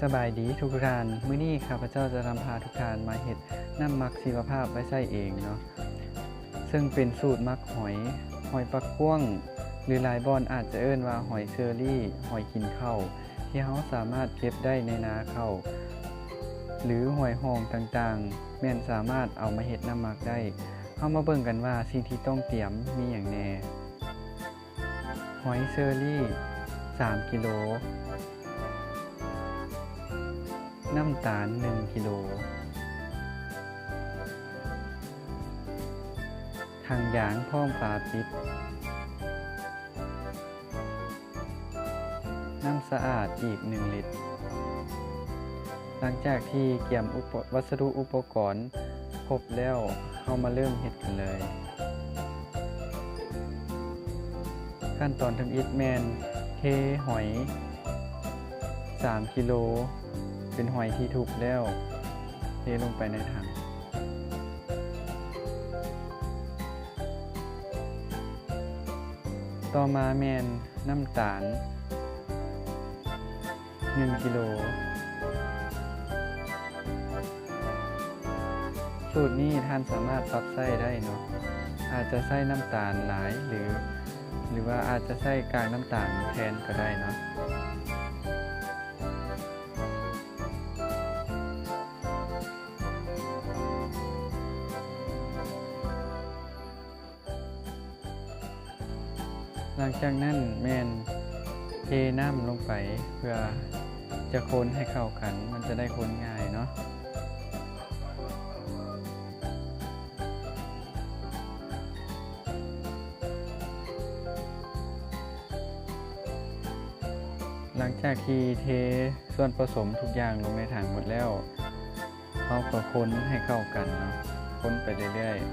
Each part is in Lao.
ສະບາຍດີທຸກທ່ານ, ມື້ນີ້ຂ້າພະເຈົ້າຈະນຳພາທຸກທ່ານມາເຮັດນ້ຳໝັກຊີວະພາບໄວ້ໃຊ້ເອງເນາະ, ເຊິ່ງເປັນສູດໝັກຫອຍ, ຫອຍປາກກວ້າງ ຫຼືຫຼາຍບ່ອນອາດຈະເອີ້ນວ່າຫອຍເຊີຣີ, ຫອຍກິນເຂົ້າ ທີ່ເຮົາສາມາດເກັບໄດ້ໃນນາເຂົ້າ ຫຼືຫ້ວຍຮ່ອງຕ່າງໆ ແມ່ນສາມາດເອົາມາເຮັດນ້ຳໝັກໄດ້. ເຮົາມາເບິ່ງກັນວ່າສິ່ງທີ່ຕ້ອງຕຽມມີຫຍັງແດ່. ຫອຍເຊີຣີ ສາມກິໂລ, ນ້ຳຕານ ໜຶ່ງກິໂລ, ຖັງຢາງພ້ອມຝາປິດ, ນ້ຳສະອາດອີກ ໜຶ່ງລິດ. ຫຼັງຈາກທີ່ກຽມອຸປະ ວັດສະດຸອຸປະກອນຄົບແລ້ວ, ເຮົາມາເລີ່ມເຮັດກັນເລີຍ. ຂັ້ນຕອນທຳອິດແມ່ນເທຫອຍ ສາມກິໂລ ເປັນຫອຍທີ່ທຸບແລ້ວ ເທລົງໄປໃນຖັງ. ຕໍ່ມາແມ່ນນ້ຳຕານ ໜຶ່ງກິໂລ. ສູດນີ້ທ່ານສາມາດປັບໃຊ້ໄດ້ເນາະ, ອາດຈະໃຊ້ນ້ຳຕານຫຼາຍ ຫຼື ຫຼືວ່າອາດຈະໃຊ້ກາກນ້ຳຕານແທນກໍໄດ້ເນາະ. ຫຼັງຈາກນັ້ນແມ່ນເທນ້ຳລົງໄປ ເພື່ອຈະຄົນໃຫ້ເຂົ້າກັນ, ມັນຈະໄດ້ຄົນງ່າຍເນາະ. ຫຼັງຈາກທີ່ເທສ່ວນປະສົມທຸກຢ່າງລົງໃນຖັງໝົດແລ້ວ, ເຮົາກໍຄົນໃຫ້ເຂົ້າກັນເນາະ, ຄົນໄປເລື້ອຍໆ.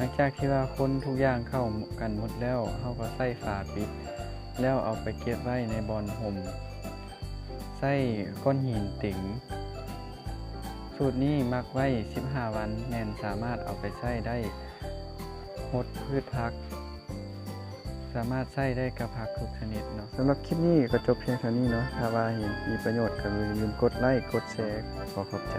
ຫຼັງຈາກທີ່ວ່າຄົນທຸກຢ່າງເຂົ້າກັນໝົດແລ້ວ, ເຮົາກໍໃສ່ຝາປິດ ແລ້ວເອົາໄປເກັບໄວ້ໃນບ່ອນຮົ່ມ, ໃຊ້ກ້ອນຫີນເຕັງ. ສູດນີ້ໝັກໄວ້ສິບຫ້າວັນ ແມ່ນສາມາດເອົາໄປໃຊ້ໄດ້ ຫົດພືດຜັກ, ສາມາດໃຊ້ໄດ້ກັບຜັກທຸກຊະນິດເນາະ. ສຳລັບຄລິບນີ້ກໍຈົບພຽງເທົ່ານີ້ເນາະ. ຖ້າວ່າເຫັນມີປະໂຫຍດກໍຢ່າລືມກົດໄລ້ ກົດແຊ. ຂໍຂອບໃຈ.